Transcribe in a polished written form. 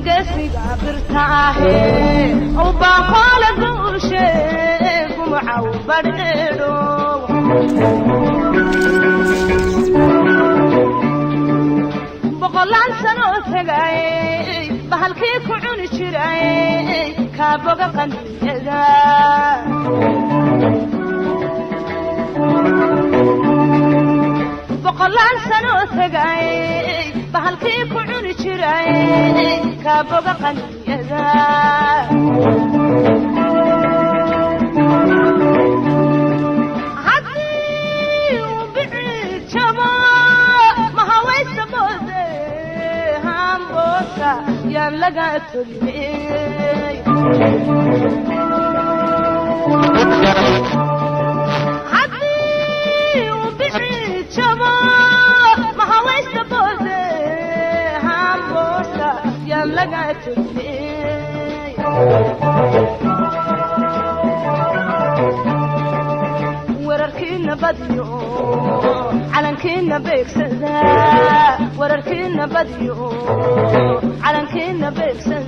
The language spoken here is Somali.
Geesiga birta ahe u baaqoola guushe gumucaw badheedho. Boqolaan sano tagay bahalkii ku cuni jiray kaaboga qaniyada. Boqolaan sano tagay bahalkii ku cuni jiray kaaboga qaniyada. Haddii uu bicii jabo mahawaysta boode hamboota yaan laga toliyey. Haddii uu bicii jabo mahawaysta boode hamboota yaan laga toliyey. Wararkiina badiyo calankiina beegsada, wararkiina badiyo calankiina beegsada.